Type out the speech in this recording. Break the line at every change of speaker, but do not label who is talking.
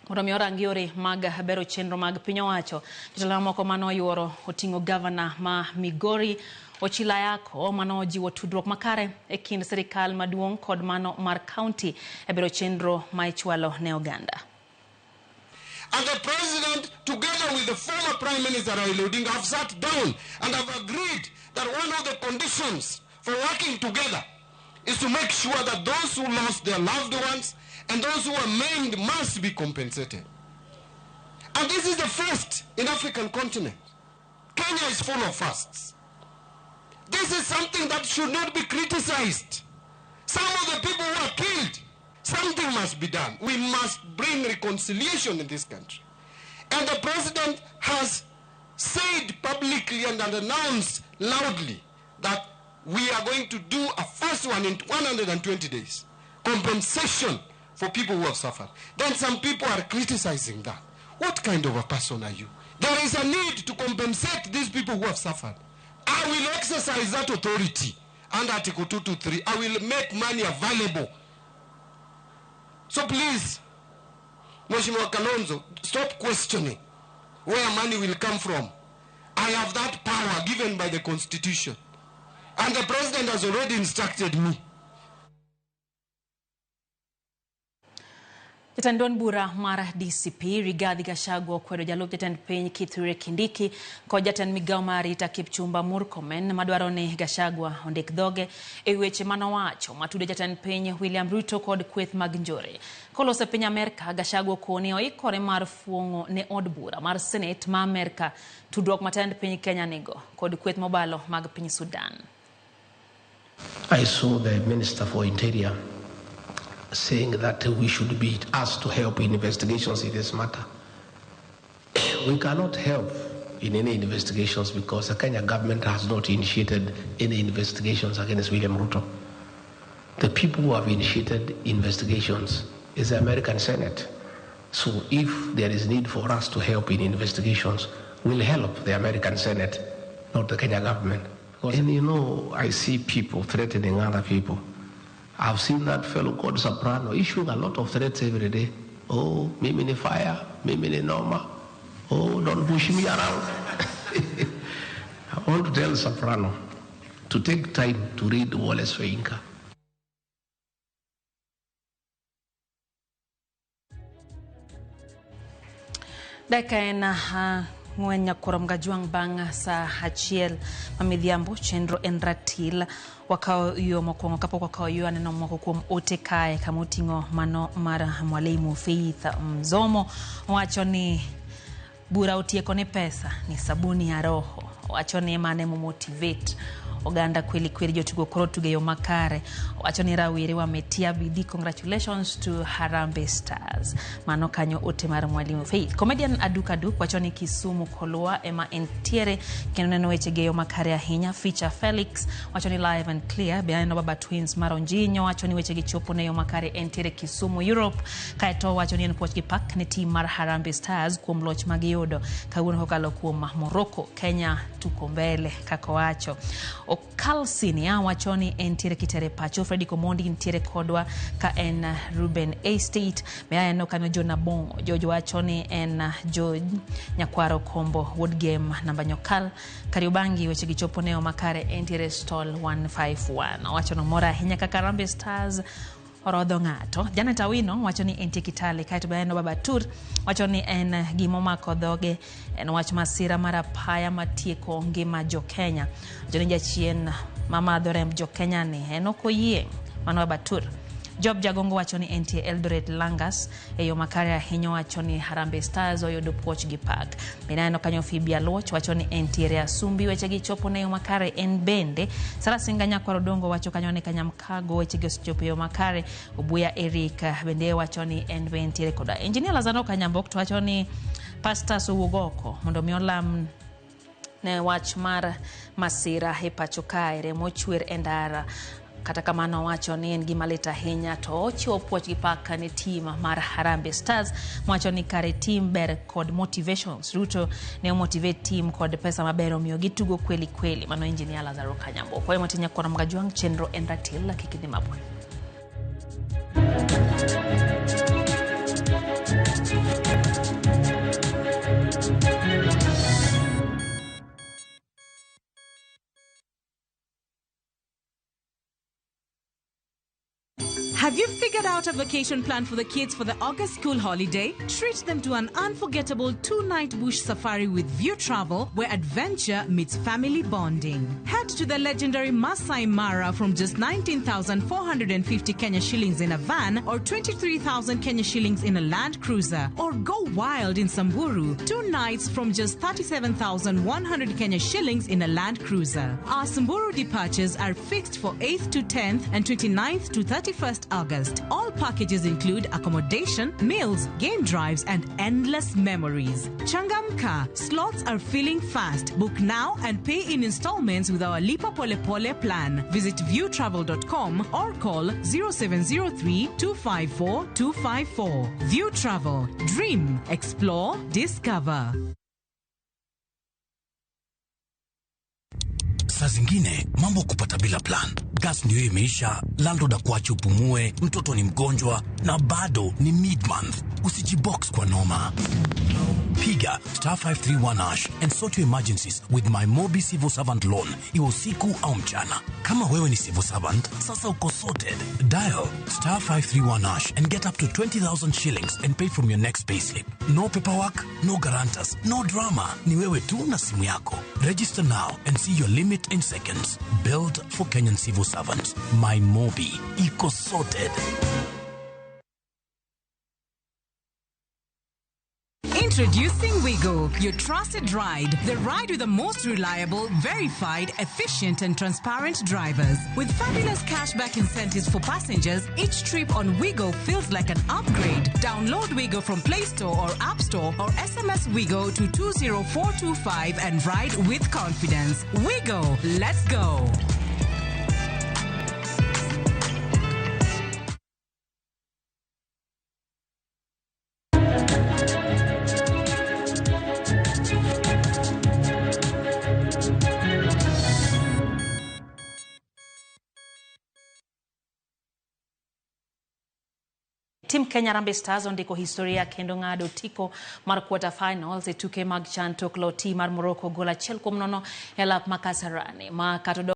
Mondo mi orang yore mag bero chenro mag piny owacho. Jotelo mamoko mane oyuoro oting'o gavana ma Migori Ochilo Ayako mane ojiwo tudruok makare e kind sirikal maduong' kod mano mar kaunti e bero chenro ma ichwalo ne oganda.
And the president, together with the former Prime Minister Raila Odinga, have sat down and have agreed that one of the conditions for working together is to make sure that those who lost their loved ones and those who are maimed must be compensated. And this is the first in African continent. Kenya is full of firsts. This is something that should not be criticized. Some of the people who are killed, something must be done. We must bring reconciliation in this country. And the president has said publicly and announced loudly that we are going to do a first one in 120 days. Compensation for people who have suffered. Then some people are criticizing that. What kind of a person are you? There is a need to compensate these people who have suffered. I will exercise that authority under Article 223. I will make money available. So please, Mheshimiwa Kalonzo, stop questioning where money will come from. I have that power given by the Constitution. And the president has already instructed me.
Jatend duond bura mar DCP Rigathi Gachagua okwedo jalup jatend piny Kithure Kindiki kod jatend migawo mar arita Kipchumba Murkomen madwaro ni Gachagua ondik dhoge e weche manowacho matudo jatend piny William Ruto kod kweth mag njore. Koloso e piny Amerka, Gachagua okoni oikore mar fuong'o ne od bura mar Senate ma Amerka tudruok matend piny Kenya nigo kod kweth mobalo mag piny Sudan.
I saw the Minister for Interior saying that we should be asked to help in investigations in this matter. We cannot help in any investigations because the Kenya government has not initiated any investigations against William Ruto. The people who have initiated investigations is the American Senate. So if there is need for us to help in investigations, we'll help the American Senate, not the Kenya government. And you know, I see people threatening other people. I've seen that fellow called Soprano issuing a lot of threats every day. Oh, mimi ni fire, mimi ni noma. Oh, don't push me around. I want to tell Soprano to take time to read Wole Soyinka.
Dakika en ang'wen nyakurom gajwang' bang' sa achiel ma midhiambo chenro en ratil wakawo yo mokwongo kapok wakawo yo aneno moko kuom ote kae kama oting'o mano mar Mwalimu Faith Mzomo owacho ni bura otieko ni pesa ni sabuni ya roho owacho ni mane momotivate oganda kweli kweli jotugo koro tugo e yo makare owacho ni rawere wametia bidii congratulations to Harambee Stars mano kanyo ote mar Mwalimu Faith comedian Aduk Aduk wacho ni Kisumu Kolwa ema entiere kendo neno weche gi e yo makare ahinya Feature Felix wacho ni live and clear be aneno Baba Twins mar Onjinyo wacho ni weche gi chopo ne yo makare entiere Kisumu Europe kaeto wacho ni en puoch gi pak ne team mar Harambee Stars kuom loch magiyudo kawuono kokalo kuom Morocco Kenya tuko mbele kaka owacho Okal Sinia wacho ni entiere Kitere pacho Freddy Komondi ntiere kodwa ka en Ruben Estate be aneno kanyo John Abongo George wacho ni en George Nyakwaro Kombo Wuod Game namba Nyokal Kariobangi weche gi chopo ne makare entiere stall 151 owacho nomor ahinya kaka Harambee Stars orodho ng'ato. Janet Awino wacho ni entie Kitale, kaeto be aneno Baba Tur wacho ni en gimomako dhoge en wach masira mar apaya matieko ngima jo Kenya. Wacho ni jachien mamadho remb jo Kenya ni en ok oyie. Mano Baba Tur. Job Jagongo wacho ni entie Eldoret Langas e yo makare ahinya wacho ni Harambee Stars oyudo puoch gi pak. Bende aneno kanyo Phoebe Aluoch wacho ni entiere Asumbi weche gi chopo ne yo makare en bende. Sara Singa Nyakwar Odongo wacho kanyo ni Kanyamkago weche gi osechopo e yo makare. Obuya Eric bende wacho ni en be entiere koda. Engineer Lazaro Kanyambok to wacho ni pastors owuog oko mondo mi olam ne wach mar masira e pacho kae remo chwer e ndara kata kamano owacho ni en gima lit ahinya to ochiwo puoch gi pak ne team mar Harambee Stars mowacho ni kare team ber kod motivations Ruto ne omotivate team kod pesa maber omiyo gitugo kweli kweli mano engineer Lazaro Kanyambo kwayo matin nyakwar Mgajwang' chenro en ratil kik idhi mabor.
Have you figured out a vacation plan for the kids for the August school holiday? Treat them to an unforgettable 2-night bush safari with View Travel, where adventure meets family bonding. Head to the legendary Masai Mara from just 19,450 Kenya shillings in a van or 23,000 Kenya shillings in a Land Cruiser. Or go wild in Samburu, 2 nights from just 37,100 Kenya shillings in a Land Cruiser. Our Samburu departures are fixed for 8th to 10th and 29th to 31st August. All packages include accommodation, meals, game drives, and endless memories. Changamka, slots are filling fast. Book now and pay in installments with our Lipa Pole Pole plan. Visit viewtravel.com or call 0703 254 254. View Travel. Dream, explore, discover.
Saa zingine mambo kupata bila plan. Gas ndio imeisha, landlord akuache upumue, mtoto ni mgonjwa na bado ni mid-month. Usijibox kwa noma. Piga star 531 hash and sort your emergencies with my Mobi Civil Servant Loan, iwe usiku au mchana. Kama wewe ni civil servant, sasa uko sorted. Dial star 531 hash and get up to 20,000 shillings and pay from your next payslip. No paperwork, no guarantors, no drama. Ni wewe tu na simu yako. Register now and see your limit in seconds. Build for Kenyan civil servants. My Mobi. Iko sorted.
Introducing Wigo, your trusted ride. The ride with the most reliable, verified, efficient, and transparent drivers. With fabulous cashback incentives for passengers, each trip on Wigo feels like an upgrade. Download Wigo from Play Store or App Store or SMS Wigo to 20425 and ride with confidence. Wigo, let's go.
Team Kenya Harambee Stars ondiko historia kendo ng'ado otiko mar quarter finals e tuke mag CHAN tok lo team mar Morocco gol 1-0 e lap ma Kasarani ma kata